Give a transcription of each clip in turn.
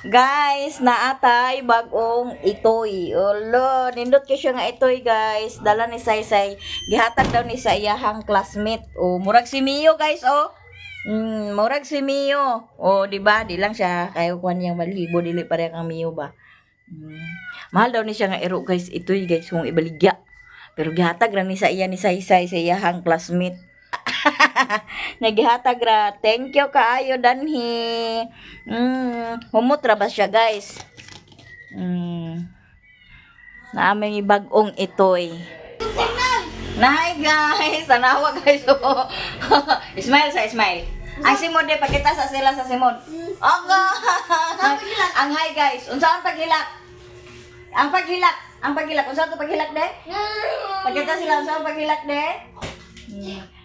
Guys, naatay bagong itoy. Olo, nindot kay siya nga itoy, guys. Dala ni Saysay. Gihatag daw ni sa iyahang classmate. O, murag si Mio, guys, oh. Murag si Mio. O, di ba? Di lang siya kayo kuan niyang balhibo, dili pareha kang Mio ba. Mahal daw ni siya nga iro, guys, itoy, guys, kung ibaligya. Pero gihatag ra ni sa iya ni Saysay sa iyahang classmate. Nagihatag ra. Thank you kaayo, danhi. Humot ra ba siya, guys? Naa may bag-ong itoy. Hi, guys, tanawa, guys. Oh. Smile sa smile. Ang simod de pakita sa sila sa simod. Okay. Ang hi, guys. Unsa ang paghilak? Ang paghilak, ang paghilak. Unsa ang paghilak de? Pakita sila unsa ang paghilak de?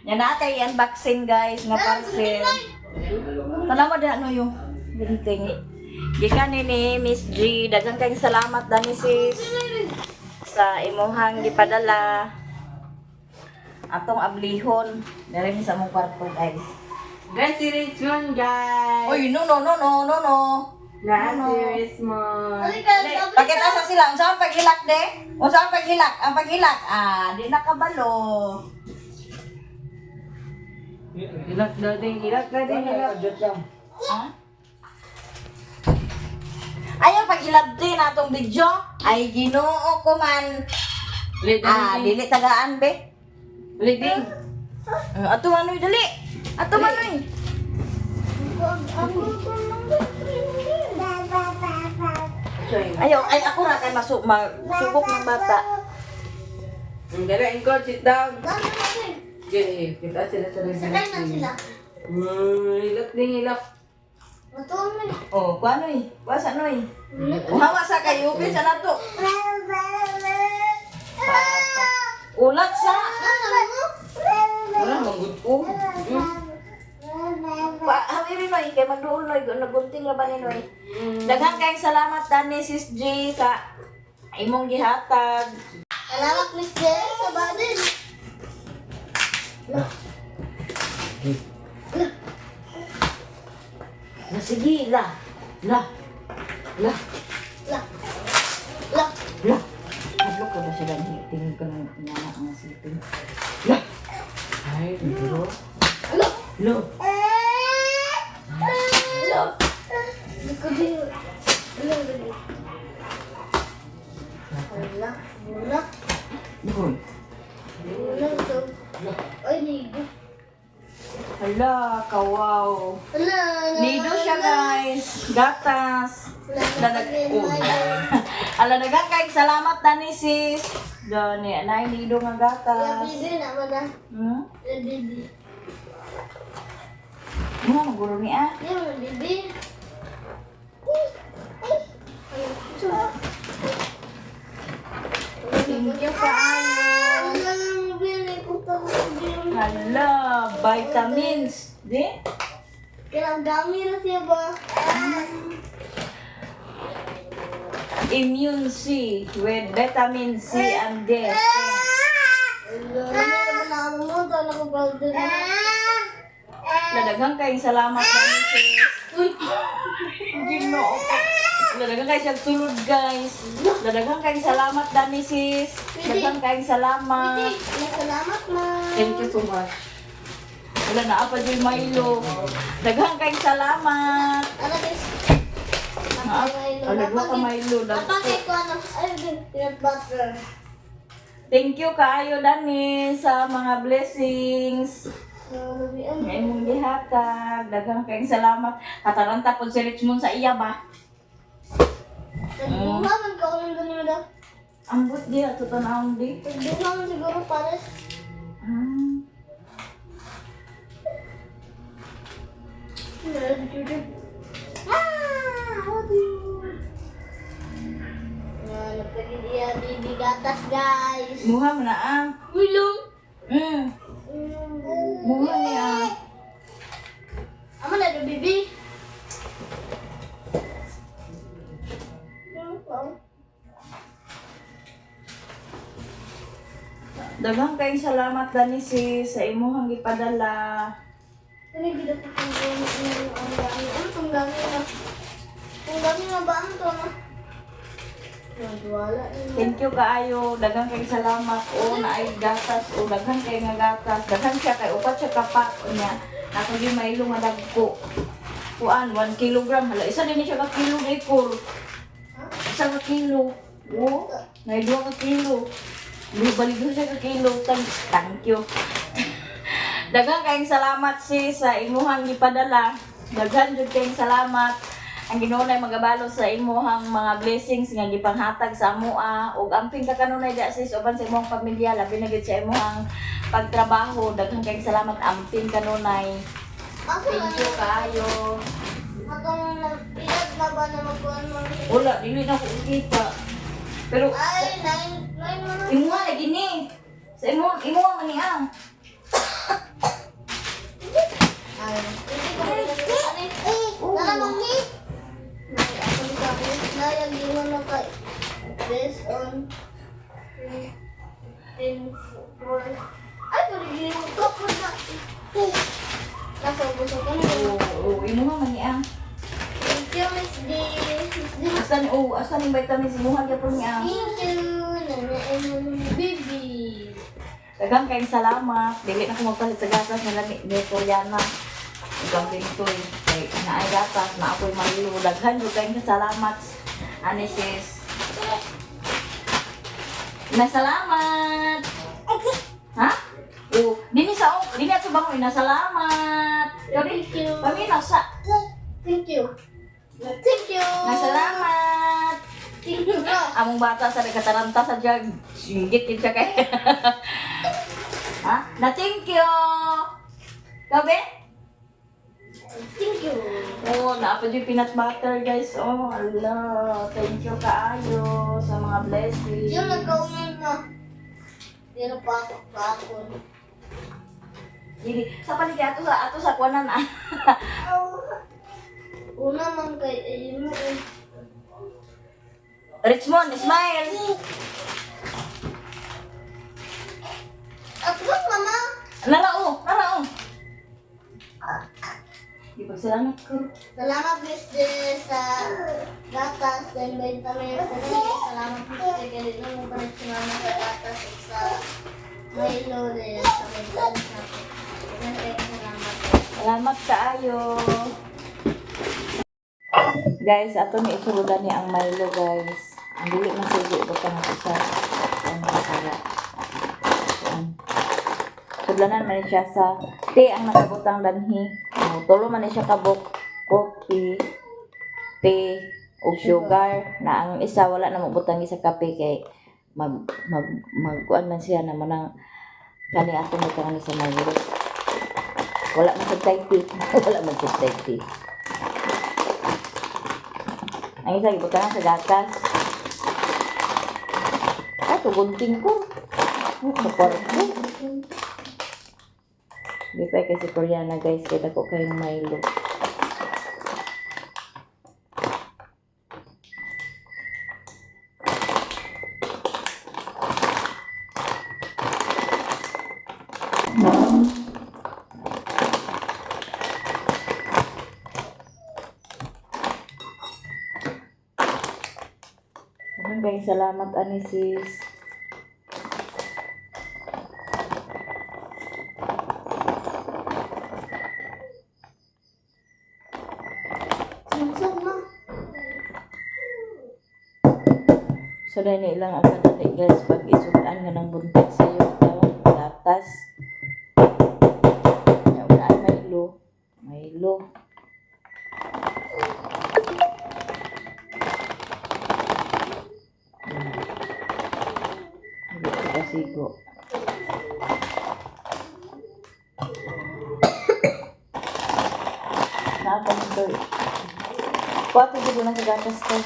Yan natin unboxing, guys, nga parcel. Tanawa de ano yung gunting. Gikan ni Miss G, daghang kayong salamat dani, sis, sa imuhang gipadala. Atong ablihon diri mi sa among kwarto, guys. Guys, si Richmond, guys. Oy, no, no, no, no, no, no. Guys, No. si Richmond. Pakita sa sila unsa ang paghilak de? Unsa ang paghilak? Ang paghilak, ah, di nakabalo. Ilak dating, ilak dating, ilak. Ha? Ayaw paghilab din atong video. Ay, Ginoo ko man. Ulit, Ah, dali. dili tagaan be. Ulit, ding. Ato manoy, dali. Ato manoy. Ayaw, ay ako ra kay masubok ng bata. Ang dali, ingkod, sit down. Okay, kita sila sa Sakay na sila. Ilak ding, ilak. Matulog. Oh, kuha noy. Kuha sa noy. Kuhawa sa kayo, upin sa nato. Ulat sa. Wala, manggod ko. Pa, hawiri noy kay magduol noy, nagunting ra ba ni noy. Daghang kayong salamat dani, Sis G, sa imong gihatag. Salamat, Miss J, sa badin. Na sige, la. La. La. La. La. La. Hadlok ka ba siya gani? Tingin ko ng inana ang sleeping. La. Ay, bro. La. Lo. La. Hindi ko din. Wala, wala. Wala. Wala. Uy. Wala ito. Ay, nido. Hala, kawaw. Wala. Nido siya, guys. Gatas. Wala. Lalag oh. Ala, daghang kayong salamat dani, sis. Dani, nay nido nga Ya, gatas. bibi na ba na? Hmm? Ya, bibi. Mo maguro ni ah. Ya, bibi. Thank you kaayo. Hala, vitamins. Di? Kailangan na siya ba? Immune C with vitamin C and D. Ladaghang kayong salamat dani, sis. Ginoo ko. Ladaghang kayo siyang sulod, guys. Ladaghang kayong salamat dani, sis. Daghang kayong salamat. Salamat, ma. Thank you so much. Wala na apa yung Milo. Daghang kayong salamat. Ano, guys? Ala, duha ka Milo. Napakay ko ano, ay, peanut butter. Thank you kaayo dani sa mga blessings. Nga imong gihatag. Daghang kayong salamat. Kataranta po si Richmond sa iya ba? Nagbuha man ka ulang ganun na. Ambot di ato tanawon di. Nagbuha man siguro pares. Ah. Ah! Napagidi bibi gatas, guys. Muha man na ah. Wilong. Muha ni ah. Amo na do bibi. Daghang kayong salamat dani sis sa imuhang gipadala. Ano gid ko kung ang dami. Ano tong dami na? Ang dami na ba ang to na? Nagwala eh. Thank you kaayo, daghan kay salamat o naay gatas o daghan kay nga gatas. Daghan siya kay upat siya ka pack unya. Nako gyud Milo nga dagko. Kuan 1 kilogram hala isa din ni siya ka kilo kay kor. Isa ka kilo. Oh, nay 2 ka kilo. Di balik siya ka kilo. Thank you. Daghan kayong salamat sis sa imuhang gipadala. Daghan jud kayong salamat. Ang Ginoo nay magabalo sa imuhang mga blessings nga gipanghatag sa amoa ug amping ka kanunay da sis uban sa imong pamilya, labi na gyud sa imuhang pagtrabaho. Daghan kayong salamat, amping kanunay. Asa Thank you na? kaayo. Atong nagpilat na ba na magkuhan mo? Wala, dili na ko kita. Pero Ay, 9, 9 mo na. imuha lagi ni. Sa imo imuha man ni ah. Ay, hindi ko rin. Tara, mami! Nay, ako sa akin. Nay, ang ginoo na kay based on 10, 4. Ay, pero ginoo ko po na. Nasa ubos ako na. Oo, oh, imuha man ni ah. Thank you, Miss D. Miss D. Asa ni oh, asa ni vitamins imuha gyapon niya. Thank you. Nana, baby. Daghang kayong salamat. Dili na ko magpalit sa gatas nila ni Koreana. Ikaw din to eh. Kay naay gatas, na ako'y Milo. Daghan jud kayong salamat. Ani sis. Nasalamat. Ha? Oh, dini sa oh, dini ato bango nasalamat. Thank you. Paminaw sa. Thank you. Thank you. Nasalamat. Thank you. Among bata sa nagkataranta sa jag. Singgit yun siya kay. Ha? Na thank you. Kabe? Thank you. Oh, naapod yung peanut butter, guys. Oh, ala. Thank you kaayo sa mga blessings. Yung nagkaunan na. Pero pa ako pa ako. Dili, sa paligid ato sa kuanan ah. Una man kay ayun mo eh. Richmond, smile. At what mama? Nara oh, nara oh. Di pagsalamat ko. Salamat Miss D sa gatas dahil vitamins. Salamat Miss D kay nung palit si mama sa gatas at sa Milo din sa vitamins natin. Salamat. Salamat kaayo. Guys, ato ni isurudan ni ang Milo, guys. Ang dili man sugo butang ako sa ang para. Sudlanan man ni siya sa tea ang nakabutang danhi. Oh, tulo man ni siya kabuk coffee, tea ug sugar na ang isa wala na mobutang sa kape kay mag mag magkuan man siya na manang kani ato mo ni sa Milo. Wala man sa tea. Wala man sa tea. Ang isa gibutangan sa gatas. Ah, tugunting ko. Oh, sa kwarto. Di pa kasi Koreana guys, kaya dako kayong Milo. Ano guys, salamat ani sis. Sumsum na. So dahil na ilang ang kadali guys pag isulaan nga ng buntot sa iyo tawag gatas. Ya wala ay Milo. Milo. Hindi ko kasigo. Nakapag ito. Kuha ko na sa gatas ko.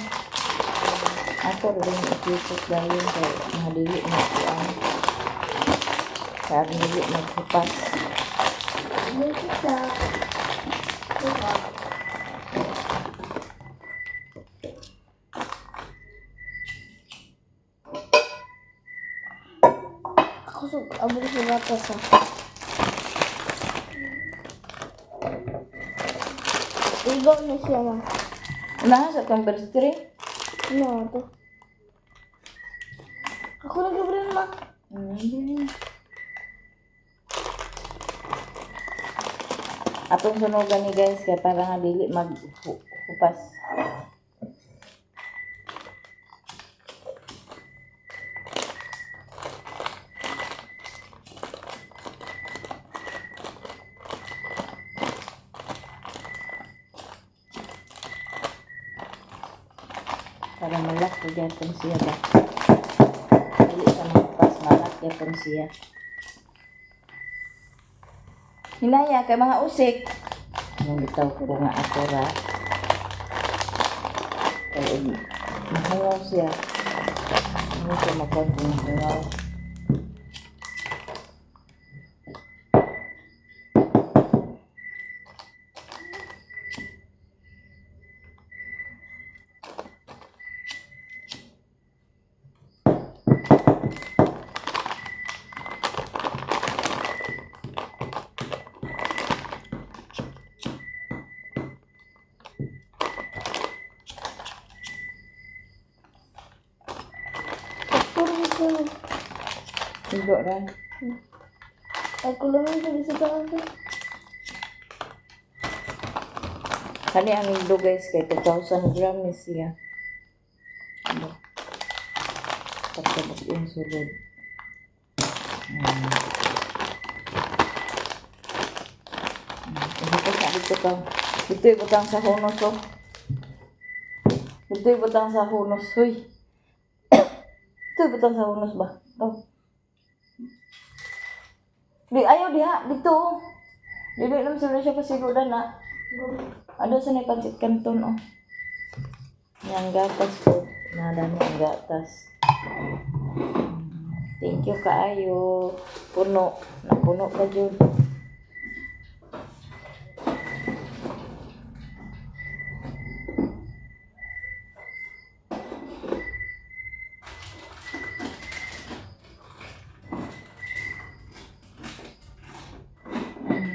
Ako rin ikipot dahil kay mga dili na kuan. Kaya ang dili maghupas. Dito sa Diba? Ako sa abong sa gatas ah. Igo na siya ma. Unahan sa itong verse 3. Ano to? Ako lang Gabriel ma. Atong sunugan ni guys kay para nga dili maghupas. Para malak ko gyapon siya ba. Dili siya mahupas, malak gyapon siya. Hinaya kay mga usik. Nung bitaw ko nga ako ra. Kay mahangaw siya. Ano siya makuha kung mahangaw. Puro ko. Tugo ra. Ako lang ang sa sa Kani ang indo guys kay 2,000 gram ni siya. Ano? Pagkabot yung sulod. Ito sa dito ka. Dito ibutang sa hunos oh. Dito ibutang sa hunos, huy. Dito ibutang sa hunos ba? Oh. Di ayaw diha dito. Oh. Dili naman sila siya pasigudan na. Ano sa may pancit canton oh. Yang gatas po. Nadami ang gatas. Thank you kaayo. Puno. Napuno pa jud.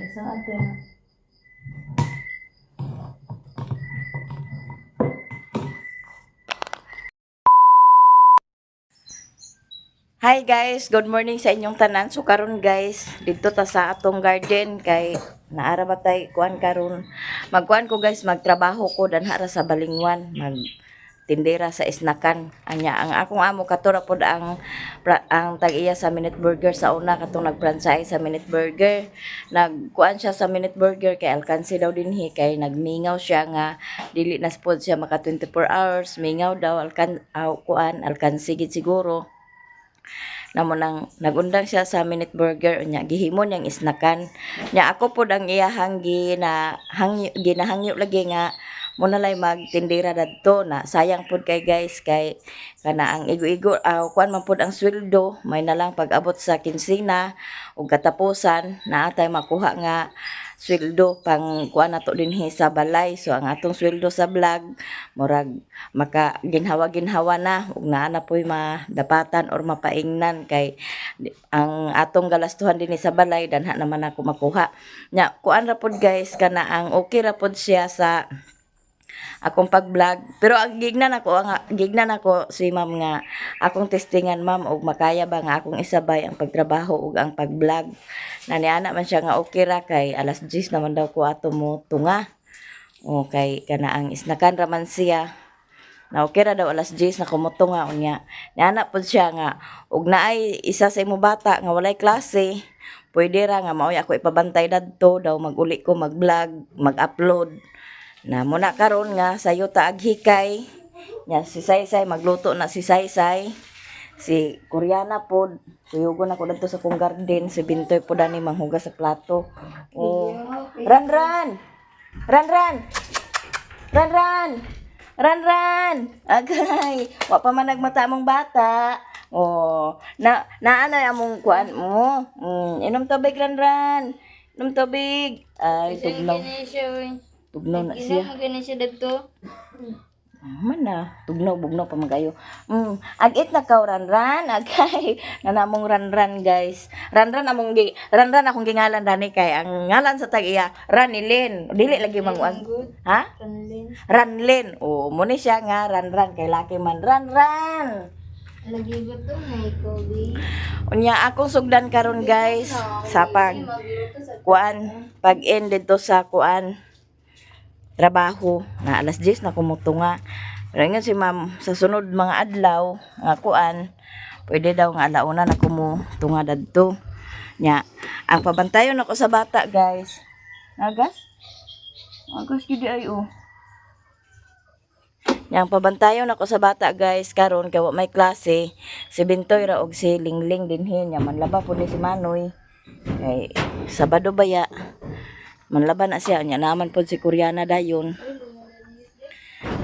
Isang ate na. Hi guys, good morning sa inyong tanan. So karon guys, dito ta sa atong garden kay naara ba tay kuan karon. Magkuan ko guys, magtrabaho ko danha ra sa Balingwan, mag tindera sa isnakan. Anya ang akong amo katura pod ang ang tag-iya sa Minute Burger sa una katong nag-franchise sa Minute Burger. Nagkuan siya sa Minute Burger kay alkansi daw dinhi kay nagmingaw siya nga dili na pod siya maka 24 hours, mingaw daw alkan aw, kuan alkansi gid siguro namo nang nagundang siya sa Minute Burger unya gihimo niyang isnakan nya ako pod ang iyahang ginahangyo lagi nga mo na lay magtindera dadto na sayang pod kay guys kay kana ang igo-igo aw kuan man pod ang sweldo may na lang pag-abot sa kinsina ug katapusan naa tay makuha nga sweldo pang kuan nato dinhi sa balay. So ang atong sweldo sa vlog murag maka ginhawa-ginhawa na ug naa na po'y madapatan or mapaingnan kay ang atong galastuhan dinhi sa balay danha naman ako makuha. Nya kuan ra pod guys kana ang okay ra pod siya sa akong pag-vlog. Pero ang gignan ako si ma'am nga akong testingan ma'am og makaya ba nga akong isabay ang pagtrabaho ug ang pag-vlog. Na niana man siya nga okay ra kay alas 10 naman daw ko ato mo tunga. O kay kana ang isnakan ra man siya. Na okay ra daw alas 10 na kumutunga unya. Niana pud siya nga og naay isa sa imo bata nga walay klase, pwede ra nga maoy ako ipabantay dadto daw maguli ko mag-vlog, mag-upload. Na muna karon nga sayo ta aghikay. Nya si Saysay magluto na si Saysay. Si Koreana pod, kuyugon ako dadto sa kong garden, si Bintoy pod ani manghugas sa plato. Oh. Ran ran. Ran ran. Ran ran. Ran ran. Agay, wa pa man nagmata among bata. Oh, na naanay among kuan mo. Inom tubig ran ran. Inom tubig. Ay, tugnaw. Gini siya, uy. Tugnaw na siya. Gini siya dito. Man Na tugnaw bugnaw pa man kayo. Agit na kaw, Ranran, agay. Nanamong Ranran, guys. Ranran among gi Ranran akong gingalan dani kay ang ngalan sa tag iya Ranilin. Dili lagi manguan. Ha? Ranlin. Ranlin. Oh, mo ni siya nga Ranran kay laki man Ranran. Lagi ba ito na ikaw, babe? Unya akong sugdan karon, guys, sa pag Magluto sa kuan, pag end dito sa kuan trabaho na alas 10 na kumutunga. Pero ingon si ma'am sa sunod mga adlaw nga kuan, pwede daw nga alauna na kumutunga dadto. Nya, ang pabantayon ako sa bata, guys. Nagas? Nagas gid ay oh. Yang pabantayon ako sa bata, guys, karon kay wa may klase si Bintoy ra og si Lingling dinhi nya manlaba po ni si Manoy kay Sabado baya manlaba na siya nya naman pod si Koreana dayon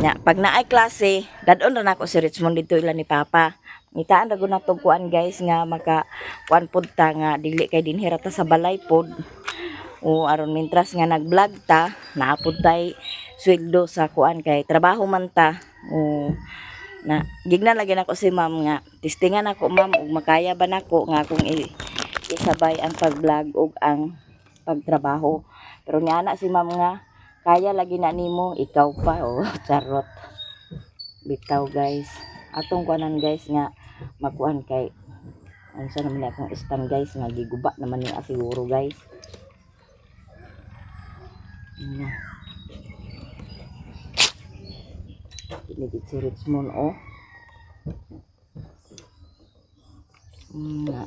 nya pag naay klase dadon ra nako si Richmond dito ila ni Papa. Ngitaan ra gud natog kuan, guys, nga maka kuan pod ta nga dili kay dinhi ra ta sa balay pod o aron mintras nga nag-vlog ta naa pod tay sweldo sa kuan kay trabaho man ta. O na gignan lagi nako si ma'am nga testingan ako, ma'am, ug makaya ba nako nga akong isabay ang pag-vlog ug ang pagtrabaho. Pero nga na si ma'am nga kaya lagi na nimo, ikaw pa oh. Charot bitaw, guys. Atong kuanan, guys, nga makuan kay unsa naman ni akong stand, guys, nga giguba naman ni siguro, guys. Ano. Kinigit si Richmond, oh. Nga.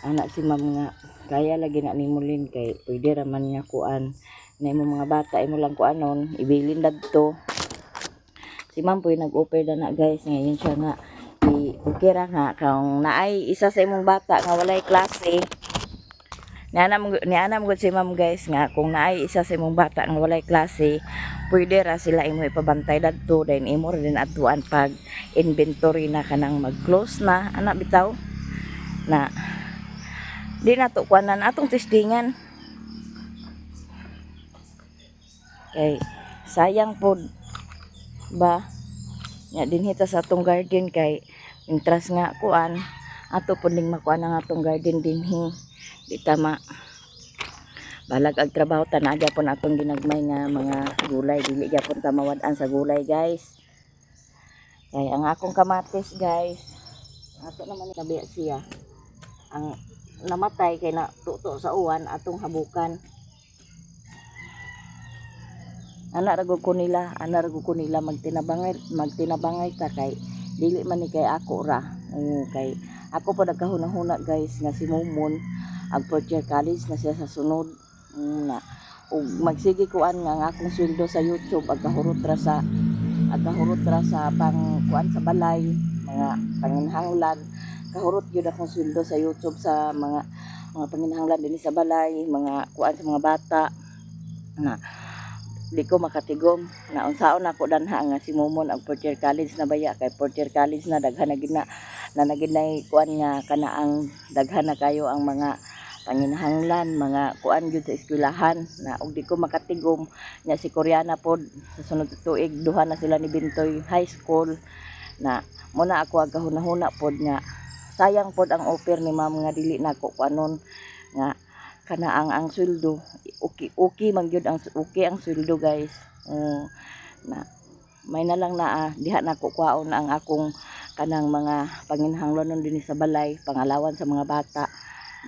Anak si ma'am nga, kaya lagi na nimo Lin kay pwede ra man nga kuan na imong mga bata imo lang kuanon ibilin dadto. Si ma'am po yung nag-offer na na, guys, ngayon siya nga i okay ra nga kung naay isa sa imong bata nga walay klase. Nianam gud si ma'am, guys, nga kung naay isa sa imong bata nga walay klase pwede ra sila imo ipabantay dadto then imo ra din adtuan pag inventory na kanang mag-close na ana bitaw na di na to kuanan atong testingan kay sayang pod ba nya dinhi ta sa atong garden kay interest nga kuan ato pod ning makuan ang atong garden dinhi di tama balag ag trabaho ta naa gyapon atong ginagmay nga mga gulay dili gyapon ta mawad-an sa gulay, guys. Kay ang akong kamatis, guys, ato naman kabiya siya ang namatay kay na tuto sa uwan atong habukan. Ana ra gud ko nila, ana ra gud ko nila magtinabangay, magtinabangay ta kay dili man ni kay ako ra. Oo, kay ako pa nagkahuna-huna, guys, nga si Momon ang fourth year college na siya sa sunod na ug magsige kuan nga ang akong sweldo sa YouTube agkahurot ra sa pang kuan sa balay, mga panginhanglan. Kahurot gyud akong sweldo sa YouTube sa mga panginhanglan dinhi sa balay, mga kuan sa mga bata na di ko makatigom na unsaon ako danha nga si Momon ang fourth year college na baya kay fourth year college na daghan na gid na na na gid nay kuan nga kana ang daghan na kayo ang mga panginhanglan, mga kuan gyud sa eskwelahan na og di ko makatigom nya si Koreana pod sa sunod tuig duha na sila ni Bintoy high school na muna ako ang kahuna-huna pod nga sayang pod ang offer ni ma'am nga dili nako kuanon nga kana ang sweldo okay okay man gyud ang okay ang sweldo, guys. Oo, na may na lang na ah, diha nako kuhaon ang akong kanang mga panginhanglanon dinhi sa balay, pangalawan sa mga bata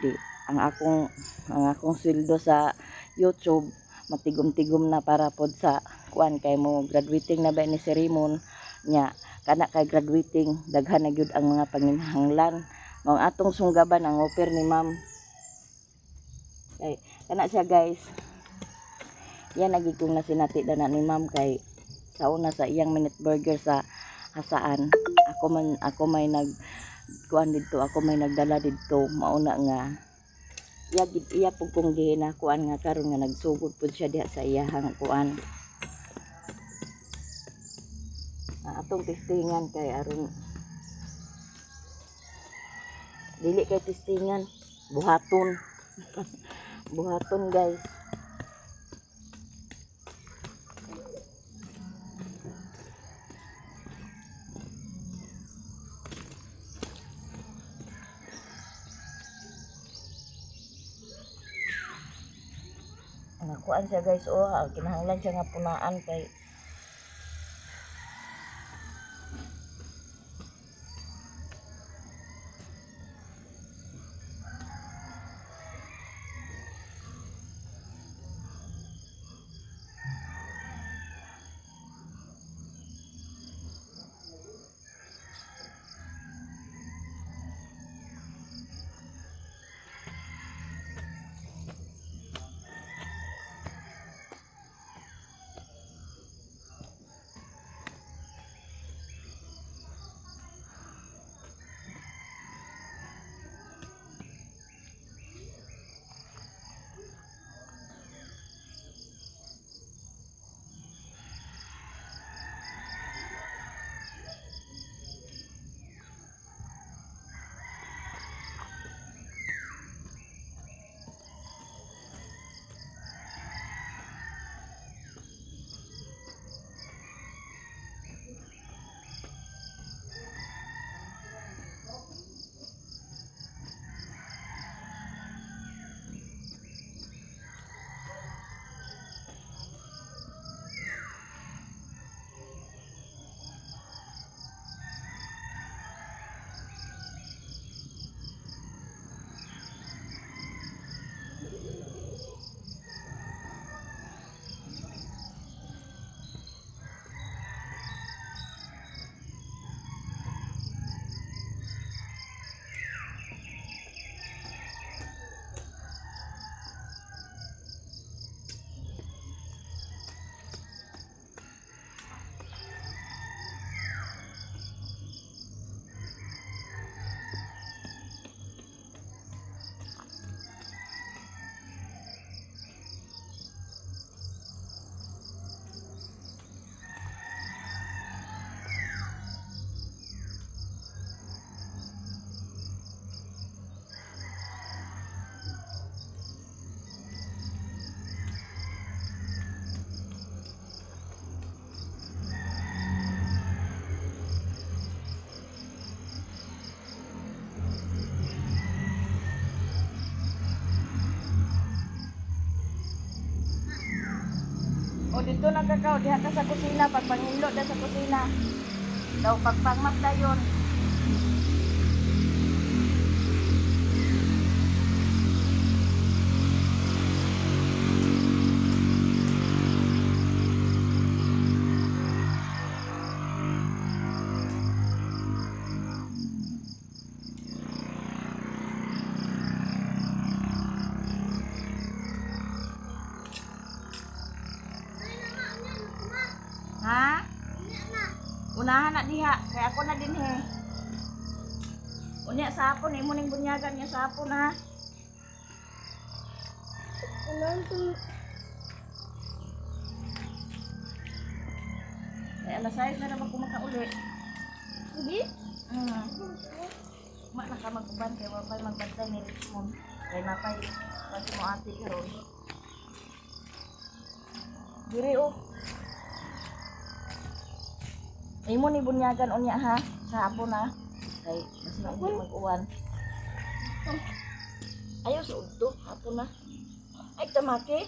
di ang akong sweldo sa YouTube matigom-tigom na para pod sa kuan kay mo graduating na ba ni si Raymond nya kana kay graduating daghan na gyud ang mga panginhanglan. Mao ang atong sunggaban ang offer ni ma'am kay kana siya, guys. Yan lagi kong nasinati na ni ma'am kay sa una sa iyang minute burger sa Hasaan ako man ako may nag kuan didto, ako may nagdala didto mauna nga iya gid iya pud kong gihinakuan nga karon nga nagsugod pud siya diha sa iyahang kuan. Ah, atong testingan kay aron dili kay testingan buhaton buhaton, guys. Kuan siya, guys, oh, ah, kinahanglan siya nga punaan kay O dito na kakao, diha ka sa kusina, pagpangilo da sa kusina. Daw pagpangmap dayon. Ha? Unahan na diha, kay ako na din he. Unya sa hapon, imo ning bunyagan niya sa hapon ha. Kay alas 6 na naman ko makauli. Hindi? Ma na ka mag-uban kay wa pay magbantay ni Richmond. Kay napay pati mo ate karon. Diri oh. Imo ni bunyagan unya ha, sa hapon ha. Kay mas na hindi mag-uwan. Ayaw sa udto, hapon na. Ay tamaki.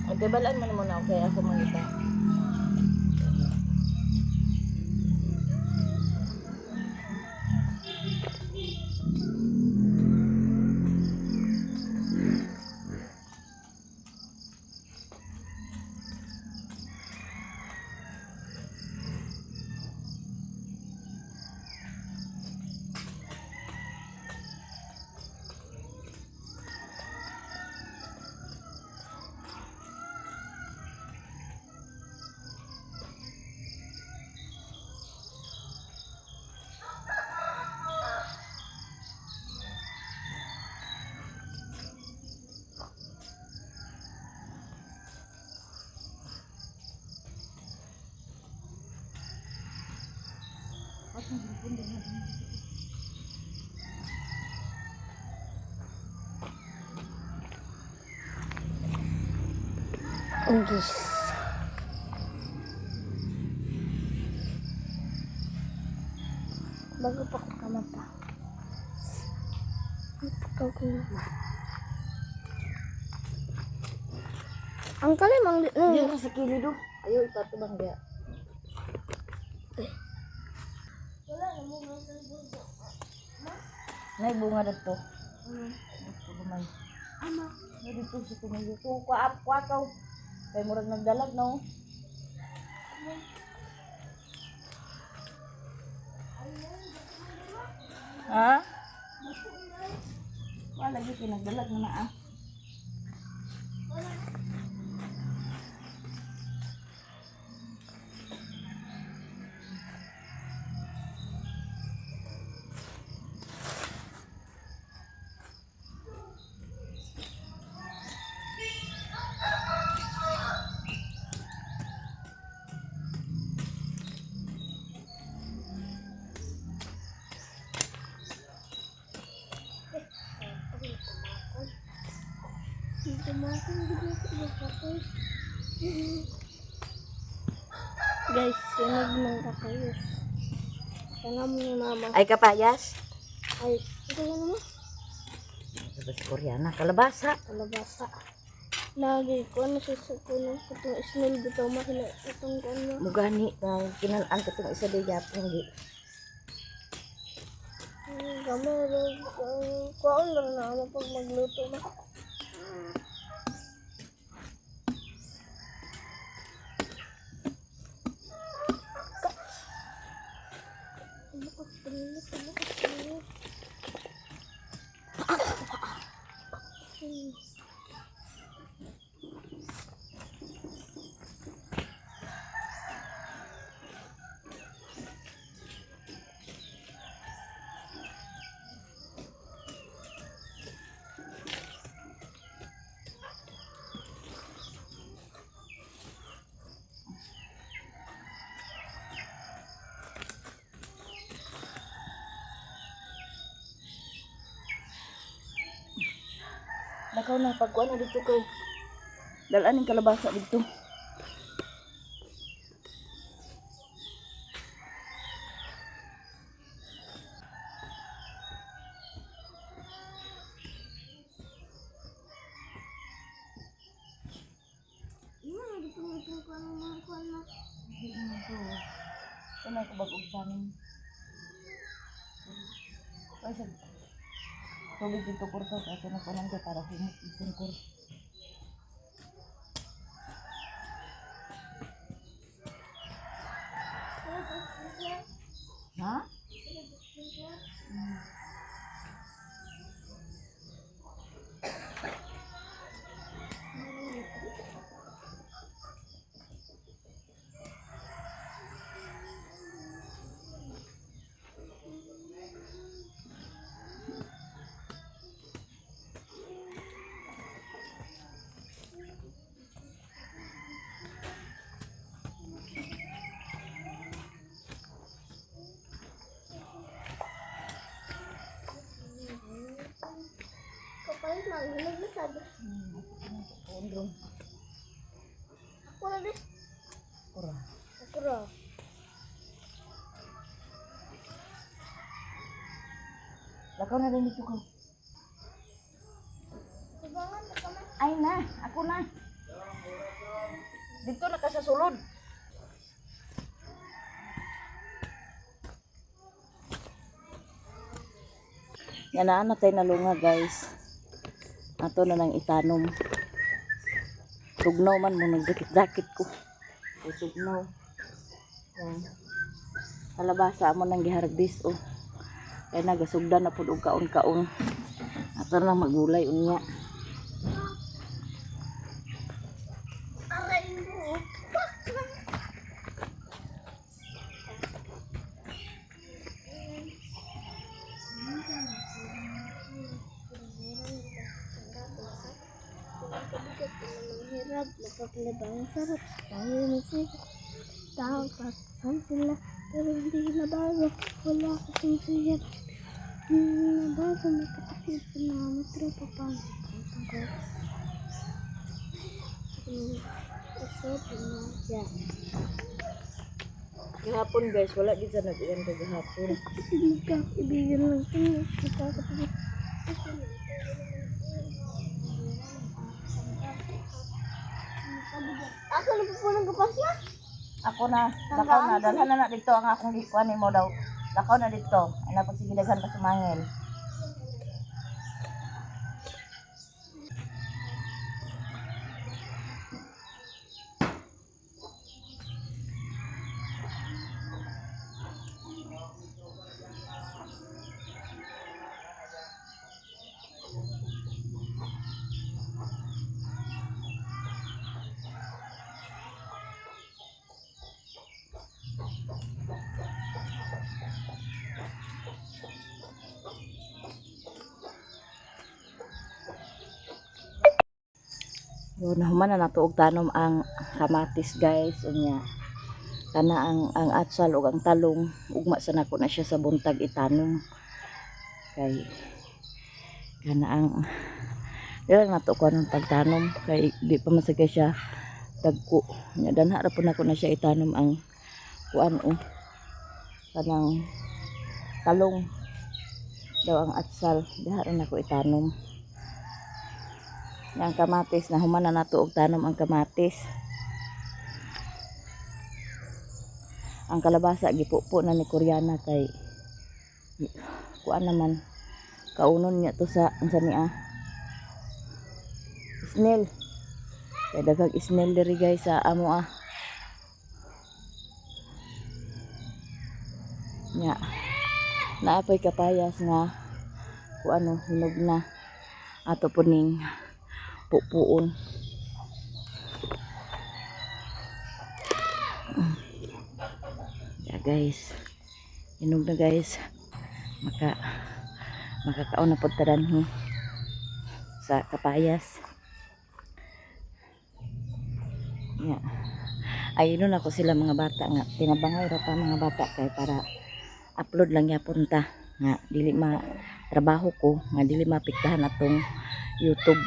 Ay balaan man mo na okay ako mangita. Ugis. Bago pa ko kamata. Bago pa ko kamata. Ang kalimang Diyan ka sa kilid oh. Ayaw ipatubang diya. Wala na mo mga Nay bunga dito. Dito gamay. Ama. Nay dito sa tumayo. Ko kuap kuakaw. Kay murag nagdalag no. Ha? Wala lagi pinagdalag na na ah. Guys, sunog ng kakayos. Sana mo ni mama. Ay kapayas. Ay, ito na naman. Sa Koreana kalabasa. Kalabasa. Lagi ko, ano sa ko ng itong smell bitaw mahila itong ano. Mugani na kinalaan ko itong isa di yapon gi. Gamay, kuhaan lang na ako pag magluto na. Lakaw na pagkuan na dito ko. Dalaan ning kalabasa dito. Wala ko bag-og tanim. Ay, sa tubig dito kurto sa ato na kunan kay para humok isin kur. Ha? Kapag maghulog na sabi. Kondrom. Ako na din. Kura. Ako ra. Lakaw na rin dito ko. Tubangan na kami. Ay na, ako na. Dito na ka sa sulod. Yan na, natay na lunga guys. Ato na nang itanom. Tugnaw man mo nagdakit-dakit ko. Ay, tugnaw. Yan. Kalabasa mo nang giharbis oh. Kaya nagasugdan na pud og kaon-kaon. Ato na magulay unya. Aray mo. Hirap, napaglibang sarap, tayo masaya. Tao, saan sila, pero hindi nabago, wala kasing saya. Hindi nabago, may kapatid ko na matropa pa. Ang ko. Isa, yeah. Gahapon guys, wala gid sa nag-uwan kagahapon. Kapatid magkakaibigan lang tayo. Magkakapatid. Ako na pupunang kapas na. Ako na, lakaw na, dalhan na na dito ang akong gikuan nimo daw. Lakaw na dito. Ay na pagsige daghan pa sumangil. Yo, nahuman na nato og tanom ang kamatis, guys, unya. Kana ang atsal ug ang talong ugma sa nako na siya sa buntag itanom. Kay kana ang dili lang nato kuan ang pagtanom kay di pa man sagay siya dagko. Nya danha ra pud nako na siya itanom ang kuan oh. Kanang talong daw ang atsal diha ra nako itanom. Nga ang kamatis na human na nato og tanom ang kamatis. Ang kalabasa gipupo na ni Koreana kay kuan naman kaunon niya to sa unsa niya snail. Kay daghang snail diri guys sa amo ah. Nya naapoy kapayas nga kuan ano hinog na ato po ning pupuon. Yeah, guys. Hinog na guys. Makakaon na pod ta danhi sa kapayas. Yeah. Ayun ako sila mga bata nga tinabangay ra pa mga bata kay para upload lang yapon ta nga dili ma trabaho ko nga dili mapiktahan atong YouTube.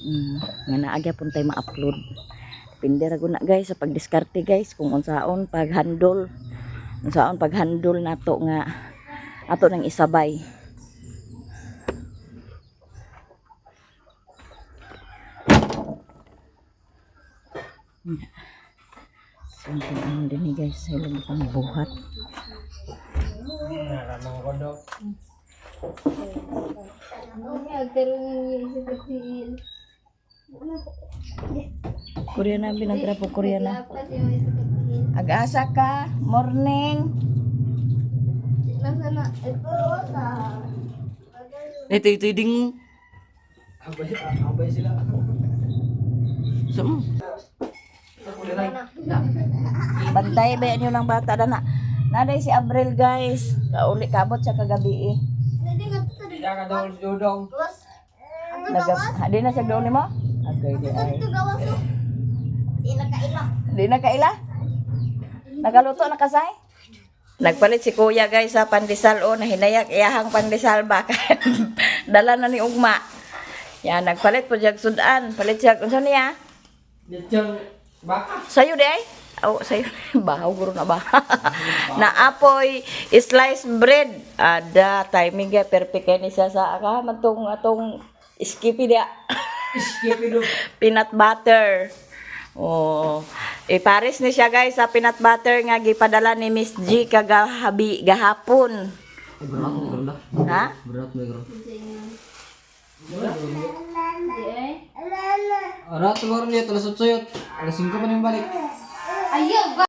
Nga naa gyapon tay ma-upload. Depende ra gud na guys sa pagdiskarte guys kung unsaon pag-handle. Unsaon pag-handle nato nga ato nang isabay. So, ang din ni guys, ilang pang buhat. Okay, pero yung sa katil. Koreana binantra po Koreana. Dapat yung isa katil. Ag-asa ka, morning. Nasa na, ito sa... Ito, ito, ding. Abay, sila. Sa mo? Bantay ba niyo ng bata na. Naday si Abril guys. Kauli kabot siya kagabi eh. Hindi nga ito. Hindi ka daw si Dodong. Gawas. Ato Nagab gawas. ha, di na siya doon mo? Agay di ay. Ito gawas oh. Di na kaila. Di na kaila? Nagaluto na kasay? Nagpalit si kuya guys sa pandesal o nahinayak iyahang pandesal ba dala na ni Ugma. Yan nagpalit po siya sudan, palit siya unsa niya? Dito baka. Sayo di ay. Oh, sayo. Bahaw guro na ba? Naapoy slice bread. Ada timing ga perfect kay ni siya sa aka matong atong skippy dia. Skip ito. Peanut butter. Oh, ipares ni siya guys sa peanut butter nga gipadala ni Miss G kagahabi gahapon. Ha? Berat mo bro. Di eh. Ano, tulor niya, alas 8 yun. Alas 5 pa na yung balik. Ayaw ba?